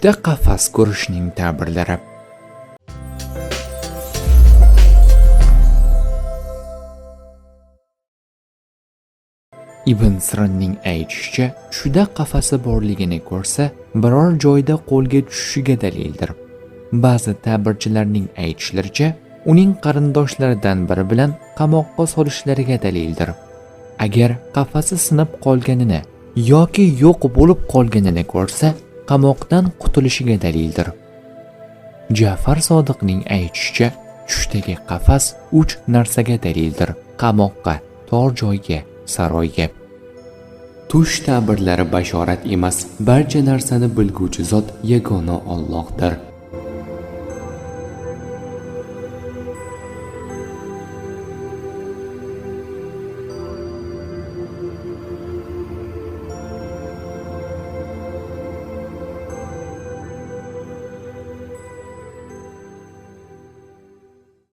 Tushda qafas ko'rishning ta'birlari. Ibn Sirinning aytishicha, tushida qafasi borligini ko'rsa, biror joyda qo'lga tushishiga dalildir. Ba'zi ta'birchilarning aytishlaricha, uning qarindoshlaridan biri bilan qamoqqa solishlariga dalildir. Agar qafasi sinib qolganini yoki yo'q bo'lib qolganini ko'rsa, qamoqdan qutulishiga dalildir. Ja'far Sodiqning aytishicha, tushdagi qafas 3 narsaga dalildir: qamoqqa, tor joyga, saroyga. Tush ta'birlari bashorat emas, barcha narsani bilguvchi zot yagona Allohdir.